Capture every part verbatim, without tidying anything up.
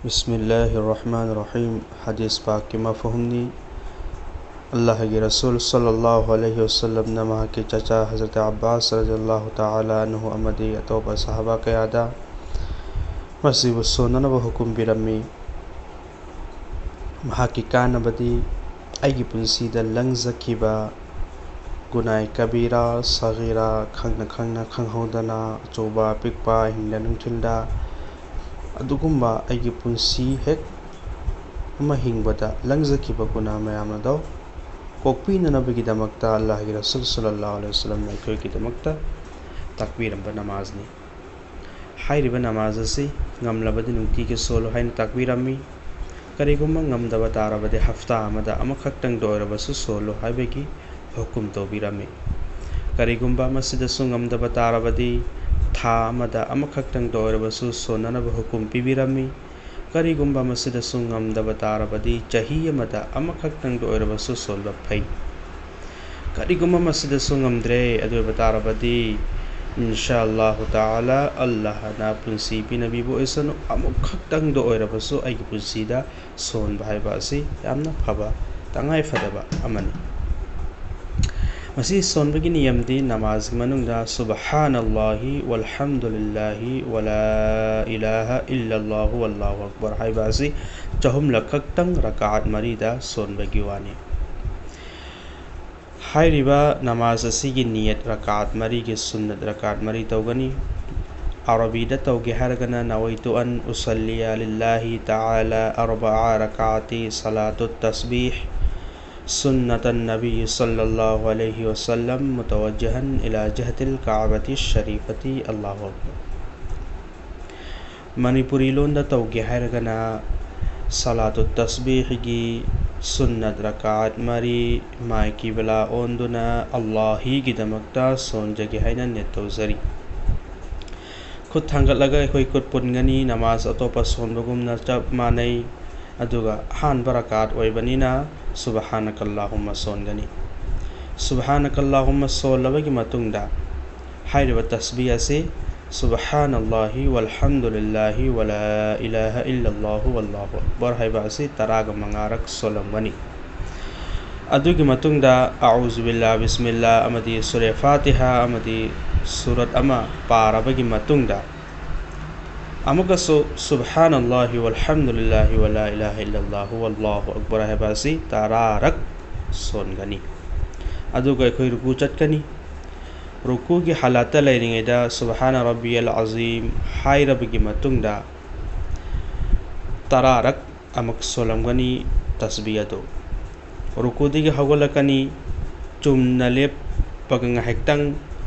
ꯕꯤꯁꯃꯤꯜꯂꯥꯍꯤꯔ ꯔꯍꯃꯥꯅꯤꯔ ꯔꯍꯤꯝ꯫ ꯍꯗꯤꯁ ꯄꯥꯛꯀꯤ ꯃꯐꯍꯨꯝꯅꯤ꯫ ꯑꯜꯂꯥꯍꯒꯤ ꯔꯁꯨꯜ ꯁꯜꯂꯜꯂꯥꯍꯨ ꯑꯂꯩꯍꯤ ꯋꯁꯜꯂꯝꯅ ꯃꯍꯥꯛꯀꯤ ꯆꯆꯥ ꯍꯖꯔꯠ ꯑꯕꯥꯁ ꯔꯖꯤꯌꯜꯂꯥꯍꯨ ꯇꯥꯂꯥ ꯑꯟꯍꯨ ꯑꯃꯗꯤ ꯑꯇꯣꯞꯄ ꯁꯍꯥꯕꯥ ꯀꯌꯥꯗ ꯃꯁꯤꯕꯨ ꯁꯣꯟꯅꯅꯕ ꯍꯨꯀꯨꯝ ꯄꯤꯔꯝꯃꯤ꯫ ꯃꯍꯥꯛꯀꯤ ꯀꯥꯟꯅꯕꯗꯤ ꯑꯩꯒꯤ ꯄꯨꯟꯁꯤꯗ ꯂꯪꯖꯈꯤꯕ ꯒꯨꯅꯥꯏ ꯀꯕꯤꯔꯥ, ꯁꯒꯤꯔꯥ, ꯈꯪꯅ ꯈꯪꯅ, ꯈꯪꯍꯧꯗꯅ, ꯑꯆꯧꯕ, ꯑꯄꯤꯛꯄ, ꯑꯍꯤꯡꯗ, ꯅꯨꯡꯊꯤꯜꯗ, ꯑꯗꯨꯒꯨꯝꯕ ꯑꯩꯒꯤ ꯄꯨꯟꯁꯤ ꯍꯦꯛ ꯑꯃ ꯍꯤꯡꯕꯗ ꯂꯪꯖꯈꯤꯕ ꯒꯨꯅꯥ ꯃꯌꯥꯝ ꯑꯗꯣ ꯀꯣꯛꯄꯤꯅꯅꯕꯒꯤꯗꯃꯛꯇ ꯑꯜꯂꯥꯍꯒꯤ ꯔꯁꯨꯜ ꯁꯜꯂꯜꯂꯥꯍꯨ ꯑꯂꯩꯍꯤ ꯋꯁꯜꯂꯝꯅ ꯑꯩꯈꯣꯏꯒꯤꯗꯃꯛꯇ ꯇꯥꯛꯄꯤꯔꯝꯕ ꯅꯃꯥꯖꯅꯤ꯫ ꯍꯥꯏꯔꯤꯕ ꯅꯃꯥꯖ ꯑꯁꯤ ꯉꯝꯂꯕꯗꯤ ꯅꯨꯡꯇꯤꯒꯤ ꯁꯣꯜꯂꯨ ꯍꯥꯏꯅ ꯇꯥꯛꯄꯤꯔꯝꯃꯤ꯫ ꯀꯔꯤꯒꯨꯝꯕ ꯉꯝꯗꯕ ꯇꯥꯔꯕꯗꯤ ꯍꯞꯇꯥ ꯑꯃꯗ ꯑꯃꯈꯛꯇꯪꯗ ꯑꯣꯏꯔꯕꯁꯨ ꯁꯣꯜꯂꯨ ꯍꯥꯏꯕꯒꯤ ꯍꯨꯀꯨꯝ ꯇꯧꯕꯤꯔꯝꯃꯤ꯫ ꯀꯔꯤꯒꯨꯝꯕ ꯃꯁꯤꯗꯁꯨ ꯉꯝꯗꯕ ꯇꯥꯔꯕꯗꯤ ꯊꯥ ꯑꯃꯗ ꯑꯃꯈꯛꯇꯪꯗ ꯑꯣꯏꯔꯕꯁꯨ ꯁꯣꯟꯅꯅꯕ ꯍꯨꯀꯨꯝ ꯄꯤꯕꯤꯔꯝꯃꯤ꯫ ꯀꯔꯤꯒꯨꯝꯕ ꯃꯁꯤꯗꯁꯨ ꯉꯝꯗꯕ ꯇꯥꯔꯕꯗꯤ ꯆꯍꯤ ꯑꯃꯗ ꯑꯃꯈꯛꯇꯪꯗ ꯑꯣꯏꯔꯕꯁꯨ ꯁꯣꯟꯕ ꯐꯩ꯫ ꯀꯔꯤꯒꯨꯝꯕ ꯃꯁꯤꯗꯁꯨ ꯉꯝꯗ꯭ꯔꯦ ꯑꯗꯨ ꯑꯣꯏꯕ ꯇꯥꯔꯕꯗꯤ, ꯏꯟꯁꯥ ꯑꯜꯂꯥꯍꯨ ꯇꯥꯂꯥ, ꯑꯜꯂꯥꯍꯅ ꯄꯨꯟꯁꯤ ꯄꯤꯅꯕꯤꯕ ꯑꯣꯏꯁꯅꯨ, ꯑꯃꯨꯛꯈꯛꯇꯪꯗ ꯑꯣꯏꯔꯕꯁꯨ ꯑꯩꯒꯤ ꯄꯨꯟꯁꯤꯗ ꯁꯣꯟꯕ ꯍꯥꯏꯕ ꯑꯁꯤ ꯌꯥꯝꯅ ꯐꯕ, ꯇꯉꯥꯏꯐꯗꯕ ꯑꯃꯅꯤ꯫ ꯃꯁꯤ ꯁꯣꯟꯕꯒꯤ ꯅꯤꯌꯝꯗꯤ ꯅꯃꯥꯖꯒꯤ ꯃꯅꯨꯡꯗ ꯁꯨꯕꯍꯥꯅꯜꯂꯥꯍꯤ ꯋꯜꯍꯝꯗꯨꯂꯤꯜꯂꯥꯍꯤ ꯋꯂꯥ ꯏꯂꯥꯍ ꯏꯜꯂꯜꯂꯥꯍꯨ ꯋꯜꯂꯥꯍꯨ ꯑꯛꯕꯔ ꯍꯥꯏꯕ ꯑꯁꯤ ꯆꯍꯨꯝꯂꯛ ꯈꯛꯇꯪ ꯔꯀꯥꯠ ꯃꯔꯤꯗ ꯁꯣꯟꯕꯒꯤ ꯋꯥꯅꯤ꯫ ꯍꯥꯏꯔꯤꯕ ꯅꯃꯥꯖ ꯑꯁꯤꯒꯤ ꯅꯤꯌꯠ ꯔꯀꯥꯠ ꯃꯔꯤꯒꯤ ꯁꯨꯟꯅꯠ ꯔꯀꯥꯠ ꯃꯔꯤ ꯇꯧꯒꯅꯤ꯫ ꯑꯔꯕꯤꯗ ꯇꯧꯒꯦ ꯍꯥꯏꯔꯒꯅ ꯅꯋꯩꯇꯨ ꯑꯟ ꯎꯁꯜꯂꯤꯌꯥ ꯂꯤꯜꯂꯥꯍꯤ ꯇꯥꯂꯥ ꯑꯔꯕꯥ ꯔꯀꯥꯇꯤ ꯁꯂꯥꯇꯨꯠ ꯇꯁꯕꯤꯍ ꯁꯨꯟꯅꯇꯟ ꯅꯕꯤ ꯁꯜꯂꯜꯂꯥꯍꯨ ꯑꯂꯩꯍꯤ ꯋꯁꯜꯂꯝ ꯃꯨꯇꯋꯖꯍꯟ ꯏꯂꯥ ꯖꯍꯇꯤꯜ ꯀꯥꯕꯇꯤ ꯁꯔꯤꯐꯇꯤ꯫ ꯑꯜꯂꯥꯍꯨ ꯑꯛꯕꯔ꯫ ꯃꯅꯤꯄꯨꯔꯤ ꯂꯣꯟꯗ ꯇꯧꯒꯦ ꯍꯥꯏꯔꯒꯅ ꯁꯂꯥꯇꯨꯠ ꯇꯁꯕꯤꯍꯒꯤ ꯁꯨꯟꯅꯠ ꯔꯀꯥꯠ ꯃꯔꯤ ꯃꯥꯏ ꯀꯤꯕꯂꯥ ꯑꯣꯟꯗꯨꯅ ꯑꯜꯂꯥꯍꯤꯒꯤꯗꯃꯛꯇ ꯁꯣꯟꯖꯒꯦ ꯍꯥꯏꯅ ꯅꯤꯌꯠ ꯇꯧꯖꯔꯤ꯫ ꯈꯨꯠ ꯊꯥꯡꯒꯠꯂꯒ ꯑꯩꯈꯣꯏ ꯈꯨꯠ ꯄꯨꯟꯒꯅꯤ, ꯅꯃꯥꯖ ꯑꯇꯣꯞꯄ ꯁꯣꯟꯕꯒꯨꯝꯅ ꯆꯞ ꯃꯥꯟꯅꯩ꯫ ꯑꯗꯨꯒ ꯑꯍꯥꯟꯕ ꯔꯀꯥꯠ ꯑꯣꯏꯕꯅꯤꯅ ꯁꯨꯕꯍꯥꯅꯀꯜꯂꯥꯍꯨꯝꯃ ꯁꯣꯟꯒꯅꯤ꯫ ꯁꯨꯕꯍꯥꯅꯀꯜꯂꯥꯍꯨꯝꯃ ꯁꯣꯜꯂꯕꯒꯤ ꯃꯇꯨꯡꯗ ꯍꯥꯏꯔꯤꯕ ꯇꯁꯕꯤ ꯑꯁꯤ ꯁꯨꯕꯍꯥꯅꯜꯂꯥꯍꯤ ꯋꯜꯍꯝꯗꯨꯂꯤꯜꯂꯥꯍꯤ ꯋꯂꯥ ꯏꯂꯥꯍ ꯏꯜꯂꯜꯂꯥꯍꯨ ꯋꯜꯂꯥꯍꯨ ꯑꯛꯕꯔ ꯍꯥꯏꯕ ꯑꯁꯤ ꯇꯔꯥꯒ ꯃꯉꯥꯔꯛ ꯁꯣꯜꯂꯝꯒꯅꯤ꯫ ꯑꯗꯨꯒꯤ ꯃꯇꯨꯡꯗ ꯑꯎꯖꯨ ꯕꯤꯜꯂꯥ, ꯕꯤꯁꯃꯤꯜꯂꯥ ꯑꯃꯗꯤ ꯁꯨꯔꯦ ꯐꯥꯇꯤꯍꯥ ꯑꯃꯗꯤ ꯁꯨꯔꯠ ꯑꯃ ꯄꯥꯔꯕꯒꯤ ꯃꯇꯨꯡꯗ ꯑꯃꯨꯛꯀꯁꯨ ꯁꯨꯕꯍꯥꯅꯜꯂꯥꯍꯤ ꯋꯜꯍꯝꯗꯨꯂꯤꯜꯂꯥꯍꯤ ꯋꯂꯥ ꯏꯂꯥꯍ ꯏꯜꯂꯜꯂꯥꯍꯨ ꯋꯜꯂꯥꯍꯨ ꯑꯛꯕꯔ ꯍꯥꯏꯕ ꯑꯁꯤ ꯇꯔꯥꯔꯛ ꯁꯣꯟꯒꯅꯤ꯫ ꯑꯗꯨꯒ ꯑꯩꯈꯣꯏ ꯔꯨꯀꯨ ꯆꯠꯀꯅꯤ꯫ ꯔꯨꯀꯨꯒꯤ ꯍꯥꯂꯥꯠꯇ ꯂꯩꯔꯤꯉꯩꯗ ꯁꯨꯕꯍꯥꯅ ꯔꯕꯤꯌꯜ ꯑꯖꯤꯝ ꯍꯥꯏꯔꯕꯒꯤ ꯃꯇꯨꯡꯗ ꯇꯔꯥꯔꯛ ꯑꯃꯨꯛ ꯁꯣꯜꯂꯝꯒꯅꯤ ꯇꯁꯕꯤ ꯑꯗꯨ꯫ ꯔꯨꯀꯨꯗꯒꯤ ꯍꯧꯒꯠꯂꯛꯀꯅꯤ, ꯆꯨꯝꯅ ꯂꯦꯞꯄꯒ ꯉꯥꯏꯍꯥꯛꯇꯪ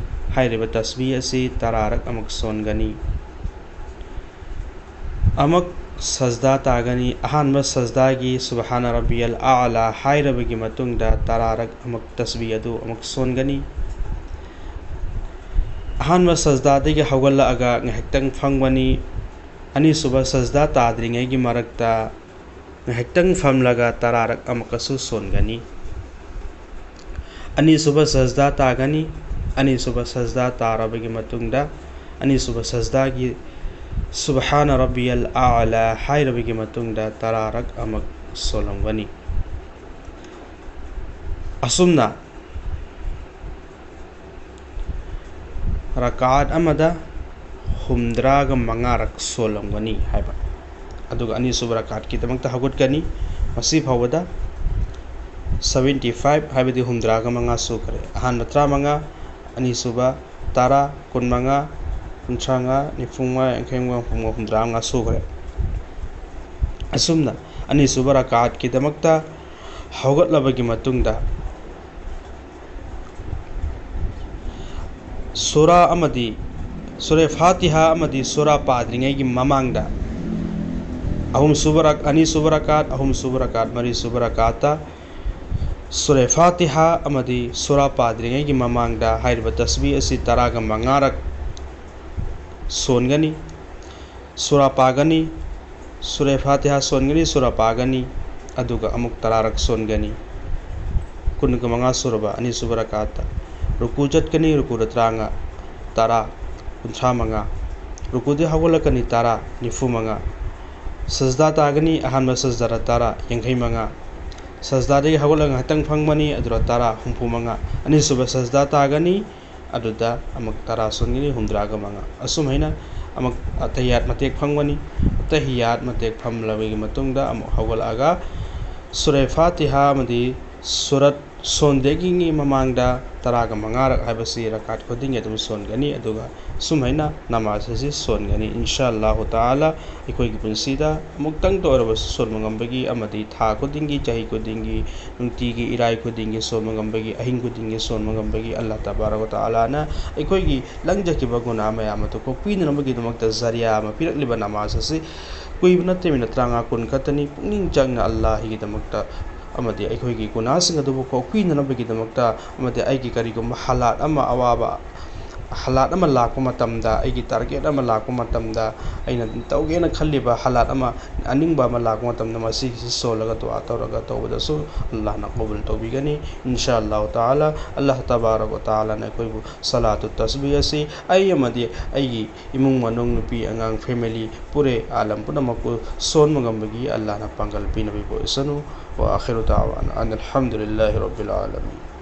ꯍꯥꯏꯔꯤꯕ ꯇꯁꯕꯤ ꯑꯁꯤ ꯇꯔꯥꯔꯛ ꯑꯃꯨꯛ ꯁꯣꯟꯒꯅꯤ꯫ ꯑꯃꯨꯛ ꯁꯖꯗꯥ ꯇꯥꯒꯅꯤ꯫ ꯑꯍꯥꯟꯕ ꯁꯖꯗꯥꯒꯤ ꯁꯨꯕꯍꯥꯅ ꯔꯕꯤꯌꯜ ꯑꯥꯂꯥ ꯍꯥꯏꯔꯕꯒꯤ ꯃꯇꯨꯡꯗ ꯇꯔꯥꯔꯛ ꯑꯃꯨꯛ ꯇꯁꯕꯤ ꯑꯗꯨ ꯑꯃꯨꯛ ꯁꯣꯟꯒꯅꯤ꯫ ꯑꯍꯥꯟꯕ ꯁꯖꯗꯥꯗꯒꯤ ꯍꯧꯒꯠꯂꯛꯑꯒ ꯉꯥꯏꯍꯥꯛꯇꯪ ꯐꯝꯒꯅꯤ꯫ ꯑꯅꯤꯁꯨꯕ ꯁꯖꯗꯥ ꯇꯥꯗ꯭ꯔꯤꯉꯩꯒꯤ ꯃꯔꯛꯇ ꯉꯥꯏꯍꯥꯛꯇꯪ ꯐꯝꯂꯒ ꯇꯔꯥꯔꯛ ꯑꯃꯨꯛꯀꯁꯨ ꯁꯣꯟꯒꯅꯤ꯫ ꯑꯅꯤꯁꯨꯕ ꯁꯖꯗꯥ ꯇꯥꯒꯅꯤ꯫ ꯑꯅꯤꯁꯨꯕ ꯁꯖꯗꯥ ꯇꯥꯔꯕꯒꯤ ꯃꯇꯨꯡꯗ ꯑꯅꯤꯁꯨꯕ ꯁꯖꯗꯥꯒꯤ ꯁꯨꯕꯍꯥꯅ ꯔꯕꯤꯌꯜ ꯑꯥꯂꯥ ꯍꯥꯏꯔꯕꯒꯤ ꯃꯇꯨꯡꯗ ꯇꯔꯥꯔꯛ ꯑꯃꯨꯛ ꯁꯣꯜꯂꯝꯒꯅꯤ꯫ ꯑꯁꯨꯝꯅ ꯔꯀꯥꯠ ꯑꯃꯗ ꯍꯨꯝꯗ꯭ꯔꯥꯒ ꯃꯉꯥꯔꯛ ꯁꯣꯜꯂꯝꯒꯅꯤ ꯍꯥꯏꯕ꯫ ꯑꯗꯨꯒ ꯑꯅꯤꯁꯨꯕ ꯔꯀꯥꯠꯀꯤꯗꯃꯛꯇ ꯍꯧꯒꯠꯀꯅꯤ꯫ ꯃꯁꯤ ꯐꯥꯎꯕꯗ seventy five, ꯍꯥꯏꯕꯗꯤ ꯍꯨꯝꯗ꯭ꯔꯥꯒ ꯃꯉꯥ ꯁꯨꯈ꯭ꯔꯦ꯫ ꯑꯍꯥꯟꯕ ꯇꯔꯥꯃꯉꯥ, ꯑꯅꯤꯁꯨꯕ ꯇꯔꯥ, ꯀꯨꯟꯃꯉꯥ, ꯀꯨꯟꯊ꯭ꯔꯥꯉꯥ, ꯅꯤꯐꯨꯃꯉꯥ, ꯌꯥꯡꯈꯩ ꯃꯉꯥ, ꯍꯨꯝꯐꯨ ꯃꯉꯥ, ꯍꯨꯝꯗ꯭ꯔꯥ ꯃꯉꯥ ꯁꯨꯈ꯭ꯔꯦ꯫ ꯑꯁꯨꯝꯅ ꯑꯅꯤꯁꯨꯕ ꯔꯀꯥꯠꯀꯤꯗꯃꯛꯇ ꯍꯧꯒꯠꯂꯕꯒꯤ ꯃꯇꯨꯡꯗ ꯁꯨꯔꯥ ꯑꯃꯗꯤ ꯁꯨꯔꯦ ꯐꯥꯇꯤꯍꯥ ꯑꯃꯗꯤ ꯁꯨꯔꯥ ꯄꯥꯗ꯭ꯔꯤꯉꯩꯒꯤ ꯃꯃꯥꯡꯗ ꯑꯍꯨꯝꯁꯨꯕ ꯔꯛ-, ꯑꯅꯤꯁꯨꯕ ꯔꯀꯥꯠ, ꯑꯍꯨꯝꯁꯨꯕ ꯔꯀꯥꯠ, ꯃꯔꯤꯁꯨꯕ ꯔꯀꯥꯠꯇ ꯁꯨꯔꯦ ꯐꯥꯇꯤꯍꯥ ꯑꯃꯗꯤ ꯁꯨꯔꯥ ꯄꯥꯗ꯭ꯔꯤꯉꯩꯒꯤ ꯃꯃꯥꯡꯗ ꯍꯥꯏꯔꯤꯕ ꯇꯁꯕꯤ ꯑꯁꯤ ꯇꯔꯥꯒ ꯃꯉꯥꯔꯛ ꯁꯣꯟꯒꯅꯤ꯫ ꯁꯨꯔꯥ ꯄꯥꯒꯅꯤ, ꯁꯨꯔꯦ ꯐꯥꯇꯤꯍꯥ ꯁꯣꯟꯒꯅꯤ, ꯁꯨꯔꯥ ꯄꯥꯒꯅꯤ, ꯑꯗꯨꯒ ꯑꯃꯨꯛ ꯇꯔꯥꯔꯛ ꯁꯣꯟꯒꯅꯤ꯫ ꯀꯨꯟꯒ ꯃꯉꯥ ꯁꯨꯔꯕ ꯑꯅꯤꯁꯨꯕ ꯔꯀꯥꯠꯇ ꯔꯨꯀꯨ ꯆꯠꯀꯅꯤ, ꯔꯨꯀꯨꯗ ꯇꯔꯥꯃꯉꯥ, ꯇꯔꯥ, ꯀꯨꯟꯊ꯭ꯔꯥ ꯃꯉꯥ꯫ ꯔꯨꯀꯨꯗꯒꯤ ꯍꯧꯒꯠꯂꯛꯀꯅꯤ ꯇꯔꯥ, ꯅꯤꯐꯨ ꯃꯉꯥ꯫ ꯁꯖꯗꯥ ꯇꯥꯒꯅꯤ, ꯑꯍꯥꯟꯕ ꯁꯖꯗꯥꯗ ꯇꯔꯥ, ꯌꯥꯡꯈꯩ ꯃꯉꯥ꯫ ꯁꯖꯗꯥꯗꯒꯤ ꯍꯧꯒꯠꯂꯒ ꯉꯥꯏꯍꯥꯛꯇꯪ ꯐꯝꯒꯅꯤ, ꯑꯗꯨꯗ ꯇꯔꯥ, ꯍꯨꯝꯐꯨ ꯃꯉꯥ꯫ ꯑꯅꯤꯁꯨꯕ ꯁꯖꯗꯥ ꯇꯥꯒꯅꯤ, ꯑꯗꯨꯗ ꯑꯃꯨꯛ ꯇꯔꯥ ꯁꯣꯟꯒꯅꯤ, ꯍꯨꯝꯗ꯭ꯔꯥꯒ ꯃꯉꯥ꯫ ꯑꯁꯨꯝ ꯍꯥꯏꯅ ꯑꯃꯨꯛ ꯑꯇꯍꯤꯌꯥꯠ ꯃꯇꯦꯛ ꯐꯝꯒꯅꯤ꯫ ꯑꯇꯍꯤꯌꯥꯠ ꯃꯇꯦꯛ ꯐꯝꯂꯕꯒꯤ ꯃꯇꯨꯡꯗ ꯑꯃꯨꯛ ꯍꯧꯒꯠꯂꯛꯑꯒ ꯁꯨꯔꯦ ꯐꯥꯇꯤꯍꯥ ꯑꯃꯗꯤ ꯁꯨꯔꯠ ꯁꯣꯟꯗꯦꯒꯤꯉꯤ ꯃꯃꯥꯡꯗ ꯇꯔꯥꯒ ꯃꯉꯥꯔꯛ ꯍꯥꯏꯕꯁꯤ ꯔꯀꯥꯠ ꯈꯨꯗꯤꯡꯒꯤ ꯑꯗꯨꯝ ꯁꯣꯟꯒꯅꯤ꯫ ꯑꯗꯨꯒ ꯁꯨꯝ ꯍꯥꯏꯅ ꯅꯃꯥꯖ ꯑꯁꯤ ꯁꯣꯟꯒꯅꯤ꯫ ꯏꯟꯁꯥ ꯑꯜꯂꯥꯍꯨ ꯇꯥꯂꯥ ꯑꯩꯈꯣꯏꯒꯤ ꯄꯨꯟꯁꯤꯗ ꯑꯃꯨꯛꯇꯪꯇ ꯑꯣꯏꯔꯕꯁꯨ ꯁꯣꯟꯕ ꯉꯝꯕꯒꯤ ꯑꯃꯗꯤ ꯊꯥ ꯈꯨꯗꯤꯡꯒꯤ, ꯆꯍꯤ ꯈꯨꯗꯤꯡꯒꯤ, ꯅꯨꯡꯇꯤꯒꯤ ꯏꯔꯥꯏ ꯈꯨꯗꯤꯡꯒꯤ ꯁꯣꯟꯕ ꯉꯝꯕꯒꯤ, ꯑꯍꯤꯡ ꯈꯨꯗꯤꯡꯒꯤ ꯁꯣꯟꯕ ꯉꯝꯕꯒꯤ ꯑꯜꯂꯥꯍ ꯇꯕꯥꯔꯛ ꯋ ꯇꯥꯂꯥꯅ ꯑꯩꯈꯣꯏꯒꯤ ꯂꯪꯖꯈꯤꯕ ꯒꯨꯅꯥ ꯃꯌꯥꯝ ꯑꯗꯨ ꯀꯣꯛꯄꯤꯅꯅꯕꯒꯤꯗꯃꯛꯇ ꯖꯔꯤꯌꯥ ꯑꯃ ꯄꯤꯔꯛꯂꯤꯕ ꯅꯃꯥꯖ ꯑꯁꯤ ꯀꯨꯏꯕ ꯅꯠꯇꯦ, ꯃꯤꯅꯠ ꯇꯔꯥꯃꯉꯥ ꯀꯨꯟ ꯈꯛꯇꯅꯤ꯫ ꯄꯨꯛꯅꯤꯡ ꯆꯪꯅ ꯑꯜꯂꯥꯍꯒꯤꯗꯃꯛꯇ ꯑꯃꯗꯤ ꯑꯩꯈꯣꯏꯒꯤ ꯒꯨꯅꯥꯁꯤꯡ ꯑꯗꯨꯕꯨ ꯀꯣꯛꯄꯤꯅꯅꯕꯒꯤꯗꯃꯛꯇ ꯑꯃꯗꯤ ꯑꯩꯒꯤ ꯀꯔꯤꯒꯨꯝꯕ ꯍꯥꯂꯥꯠ ꯑꯃ, ꯑꯋꯥꯕ ꯍꯥꯂꯥꯠ ꯑꯃ ꯂꯥꯛꯄ ꯃꯇꯝꯗ, ꯑꯩꯒꯤ ꯇꯥꯔꯒꯦꯠ ꯑꯃ ꯂꯥꯛꯄ ꯃꯇꯝꯗ, ꯑꯩꯅ ꯇꯧꯒꯦꯅ ꯈꯜꯂꯤꯕ ꯍꯥꯂꯥꯠ ꯑꯃ, ꯑꯅꯤꯡꯕ ꯑꯃ ꯂꯥꯛꯄ ꯃꯇꯝꯗ ꯃꯁꯤꯒꯤꯁꯤ ꯁꯣꯜꯂꯒ ꯗꯨꯋꯥ ꯇꯧꯔꯒ ꯇꯧꯕꯗꯁꯨ ꯑꯜꯂꯥꯍꯅ ꯀꯕꯨꯜ ꯇꯧꯕꯤꯒꯅꯤ꯫ ꯏꯟꯁꯥ ꯑꯜꯂꯥꯍꯨ ꯇꯥꯂꯥ, ꯑꯜꯂꯥꯍ ꯇꯕꯥꯔꯛ ꯋ ꯇꯥꯂꯥꯅ ꯑꯩꯈꯣꯏꯕꯨ ꯁꯂꯥꯇꯨ ꯇꯁꯕꯤꯍ ꯑꯁꯤ ꯑꯩ ꯑꯃꯗꯤ ꯑꯩꯒꯤ ꯏꯃꯨꯡ ꯃꯅꯨꯡ, ꯅꯨꯄꯤ ꯑꯉꯥꯡ, ꯐꯦꯃꯤꯂꯤ, ꯄꯨꯔꯦ ꯑꯥꯂꯝ ꯄꯨꯝꯅꯃꯛꯄꯨ ꯁꯣꯟꯕ ꯉꯝꯕꯒꯤ ꯑꯜꯂꯥꯍꯅ ꯄꯥꯡꯒꯜ ꯄꯤꯅꯕꯤꯕ ꯑꯣꯏꯁꯅꯨ꯫ ꯋꯥ ꯑꯥꯈꯤꯔꯨ ꯗꯥꯋꯥꯅ ꯑꯅꯤꯜ ꯍꯝꯗꯨꯂꯤꯜꯂꯥꯍꯤ ꯔꯕꯤꯜ ꯑꯥꯂꯃꯤꯟ꯫